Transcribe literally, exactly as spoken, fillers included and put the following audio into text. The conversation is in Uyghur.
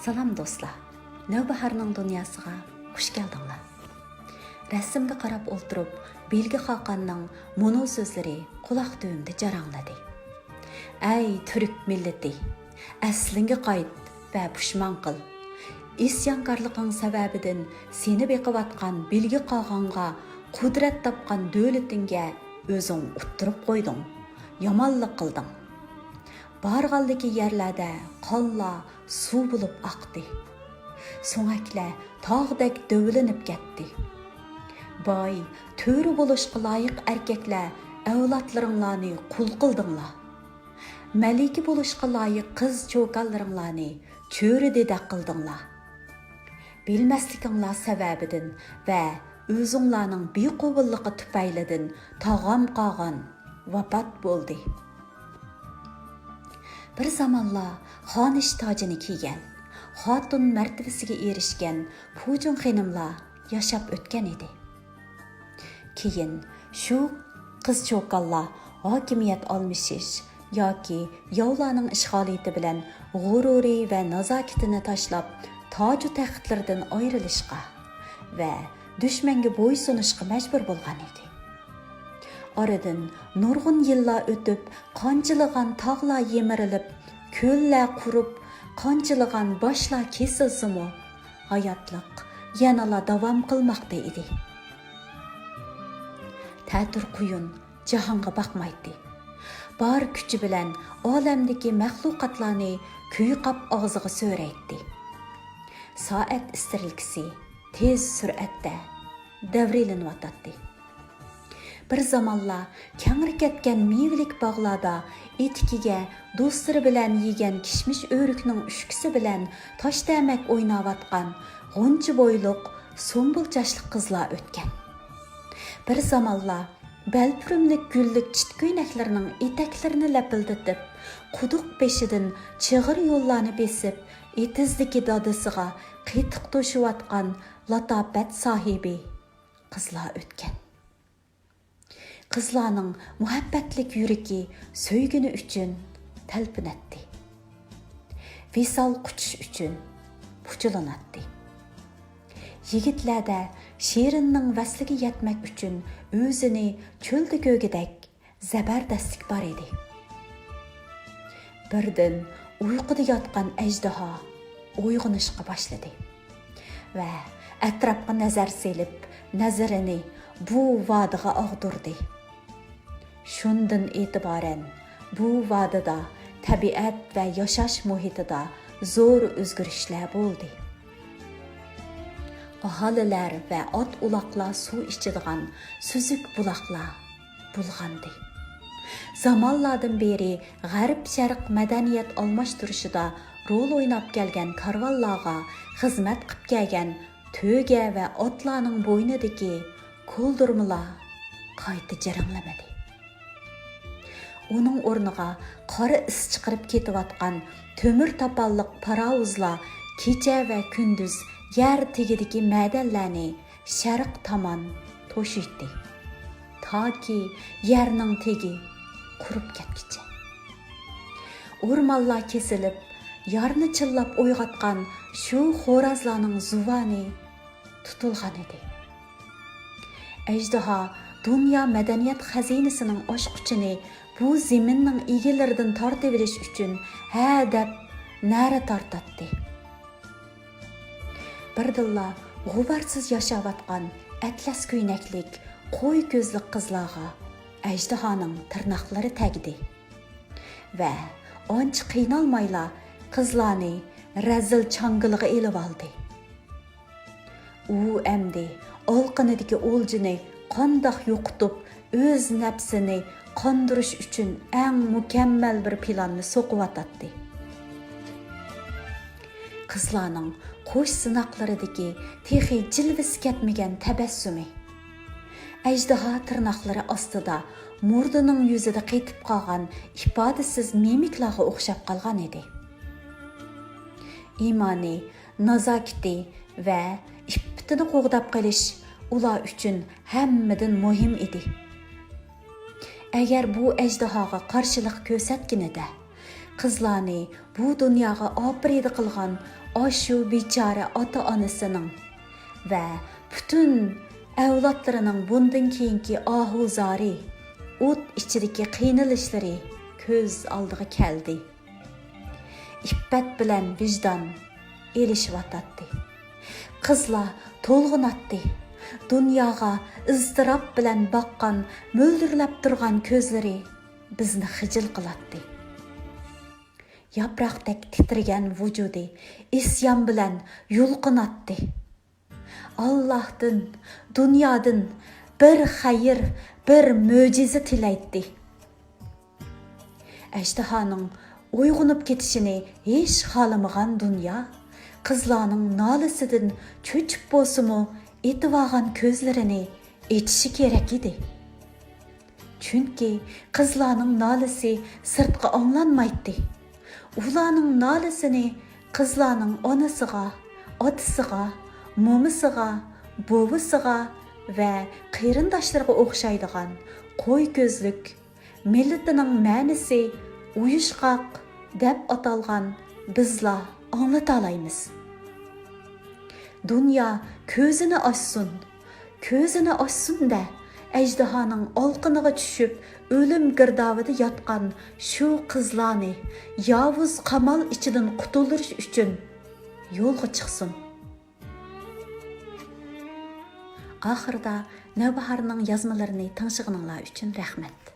سالام دوستلار، نەۋباھارنىڭ دۇنياسىغا خۇش كەلدىڭلار. رەسىمگە قاراپ ئولتۇرۇپ، بىلگە خاقاننىڭ مۇنۇ سۆزلىرى قۇلاق تۈۋىمدە جاراڭلىدى. ئەي تۈرك مىللىتى، ئەسلىڭگە قايت ۋە پۇشمان قىل. ئىسيانكارلىقىڭ سەۋەبىدىن سېنى بېقىۋاتقان بىلگە قاغانغا قۇدرەت تاپقان دۆلىتىڭگە ئۆزۈڭ ئۇتتۇرۇپ قويدۇڭ، يامانلىق قىلدىڭ. بارغانلىكى يەرلەردە قانلار سۇ بولۇپ ئاقتى. سۆڭەكلەر تاغدەك دۆۋىلىنىپ كەتتى. باي، تۆرە بولۇشقا لايىق ئەركەكلەر ئەۋلادلىرىڭلارنى قۇل قىلدىڭلار. مەلىكە بولۇشقا لايىق قىز چوكانلىرىڭلارنى چۆرە دېدەك قىلدىڭلار. بىلمەسلىكىڭلار سەۋەبىدىن ۋە ئۆزۈڭلارنىڭ بىقوبۇللۇقى تۈپەيلىدىن تاغام قاغان ۋاپات بولدى. بىر زامانلار خانىش تاجىنى كىيگەن، خاتۇن مەرتىۋىسىگە ئېرىشكەن پۇجۇڭ خېنىملار ياشاپ ئۆتكەن ئىدى. كېيىن شۇ قىز چوكانلار ھاكىمىيەت ئالمىشىش ياكى ياۋلارنىڭ ئىشغالىيىتى بىلەن غۇرۇرى ۋە نازاكىتىنى تاشلاپ، تاجۇ تەختلىرىدىن ئايرىلىشقا ۋە دۈشمەنگە بويسۇنۇشقا مەجبۇر بولغان ئىدى. ئارىدىن نۇرغۇن يىللار ئۆتۈپ، قانچىلىغان تاغلار يىمىرىلىپ، كۆللەر قۇرۇپ، قانچىلىغان باشلار كېسىلسىمۇ، ھاياتلىق يەنىلا داۋام قىلماقتا ئىدى. تەتۈر قۇيۇن جاھانغا باقمايتتى. بار كۈچى بىلەن ئالەمدىكى مەخلۇقاتلارنى كۈيقاپ ئاغزىغا سۆرەيتتى. سائەت ئىسترېلكىسى تېز سۈرئەتتە دەۋرىلىنىۋاتاتتى. بىر زامانلار كەڭرى كەتكەن مېۋىلىك باغلاردا ئېتىكىگە دوستلىرى بىلەن يېگەن كىشمىش ئۆرۈكنىڭ ئۈشكىسى بىلەن تاشتەمەك ئويناۋاتقان غۇنچە بويلۇق، سۇمبۇل چاچلىق قىزلار ئۆتكەن. بىر زامانلار بەلپۈرۈملۈك گۈللۈك چىت كۆينەكلىرىنىڭ ئېتەكلىرىنى لەپىلدىتىپ، قۇدۇق بېشىدىن چىغىر يوللارنى بېسىپ، ئېتىزدىكى دادىسىغا قېتىق توشۇۋاتقان لاتاپەت ساھىبى قىزلار ئۆتكەن. قىزلارنىڭ مۇھەببەتلىك يۈرىكى سۆيگىنى ئۈچۈن تەلپۈنەتتى. ۋىسال قۇچۇش ئۈچۈن پۇچىلىناتتى. يىگىتلەردە شېرىننىڭ ۋەسلىگە يەتمەك ئۈچۈن ئۆزىنى چۆلدە كۆرگۈدەك زەبەردەسلىك بار ئىدى. بىردىن ئۇيقۇدا ياتقان ئەجدىھا ئويغىنىشقا باشلىدى ۋە ئەتراپقا نەزەر سېلىپ، نەزىرىنى بۇ ۋادىغا ئاغدۇردى. شۇندىن ئېتىبارەن بۇ ۋادىدا تەبىئەت ۋە ياشاش مۇھىتىدا زور ئۆزگىرىشلەر بولدى. ئاھالىلەر ۋە ئات-ئۇلاقلار سۇ ئىچىدىغان سۈزۈك بۇلاقلار بۇلغاندى. زامانلاردىن بېرى غەرب-شەرق مەدەنىيەت ئالماشتۇرۇشىدا رول ئويناپ كەلگەن كارۋانلارغا خىزمەت قىپ كەلگەن تۆگە ۋە ئاتلارنىڭ بوينىدىكى كولدۇرمىلار قايتا جىرىڭلىمىدى. ئۇنىڭ ئورنىغا قارا ئىس چىقىرىپ كېتىۋاتقان تۆمۈر تاپانلىق پاراۋۇزلار كېچە ۋە كۈندۈز يەر تېگىدىكى مەدەنلەرنى شەرق تامان توشۇيتتى، تاكى يەرنىڭ تېگى قۇرۇپ كەتكۈچە. ئورمانلار كېسىلىپ، يارنى چىللاپ ئويغاتقان شۇ خورازلارنىڭ زۇۋانى تۇتۇلغان ئىدى. ئەجدىھا دۇنيا مەدەنىيەت خەزىنىسىنىڭ ئاچقۇچىنى بۇ زېمىننىڭ ئىگىلىرىدىن تارتىۋېلىش ئۈچۈن ھە دەپ نەرە تارتاتتى. بىردىنلا غۇبارسىز ياشاۋاتقان ئەتلەس كۆينەكلىك، قوي كۆزلۈك قىزلارغا ئەجدىھانىڭ تىرناقلىرى تەگدى ۋە ئانچە قىينالمايلا قىزلارنى رەزىل چاڭگىلىغا ئېلىۋالدى. ئۇ ئەمدى ئالىقىنىدىكى ئولجىنى قانداق يوقىتىپ، ئۆز نەپسىنى قاندۇرۇش ئۈچۈن ئەڭ مۇكەممەل بىر پىلاننى سوقۇۋاتاتتى. قىزلارنىڭ قوش سىناقلىرىدىكى تېخى جىلۋىسى كەتمىگەن تەبەسسۇمى، ئەجدىھا تىرناقلىرى ئاستىدا مۇردىنىڭ يۈزىدە قېتىپ قالغان ئىپادىسىز مىمىكلارغا ئوخشاپ قالغان ئىدى. ئىمانى، نازاكىتى ۋە ئىپپىتىنى قوغداپ قېلىش ئۇلار ئۈچۈن ھەممىدىن مۇھىم ئىدى. ئەگەر بۇ ئەجدىھاغا قارشىلىق كۆرسەتكىنىدە، قىزلارنى بۇ دۇنياغا ئاپىرىدە قىلغان ئاشۇ بىچارە ئاتا-ئانىسىنىڭ ۋە پۈتۈن ئەۋلادلىرىنىڭ بۇندىن كېيىنكى ئاھۇ-زارى، ئوت ئىچىدىكى قىينىلىشلىرى كۆز ئالدىغا كەلدى. ئىپپەت بىلەن ۋىجدان ئېلىشىۋاتاتتى. قىزلار تولغىناتتى. دۇنياغا ئىزتىراپ بىلەن باققان مۆلدۈرلەپ تۇرغان كۆزلىرى بىزنى خىجىل قىلاتتى. ياپراقتەك تىترىگەن ۋۇجۇدى ئىسيان بىلەن يۇلقۇناتتى. ئاللاھتىن، دۇنيادىن بىر خەير، بىر مۆجىزە تىلەيتتى. ئەجدىھانىڭ ئويغىنىپ كېتىشىنى ھېچ خالىمىغان دۇنيا قىزلارنىڭ نالىسىدىن چۆچۈپ بولسىمۇ ئېتىۋالغان كۆزلىرىنى ئېچىشى كېرەك ئىدى. چۈنكى قىزلارنىڭ نالىسى سىرتقا ئاڭلانمايتتى. ئۇلارنىڭ نالىسىنى قىزلارنىڭ ئانىسىغا، ئاتىسىغا، مومىسىغا، بوۋىسىغا ۋە قېرىنداشلىرىغا ئوخشايدىغان قوي كۆزلۈك، مىللىتىنىڭ مەنىسى ئۇيۇشقاق دەپ ئاتالغان بىزلا ئاڭلىتالايمىز. دۇنيا كۆزىنى ئاچسۇن، كۆزىنى ئاچسۇن-دە، ئەجدىھانىڭ ئالىقىنىغا چۈشۈپ، ئۆلۈم گىردابىدا ياتقان شۇ قىزلارنى ياۋۇز قامال ئىچىدىن قۇتۇلدۇرۇش ئۈچۈن يولغا چىقسۇن. ئاخىرىدا نەۋباھارنىڭ يازمىلىرىنى تىڭشىغىنىڭلار ئۈچۈن رەھمەت.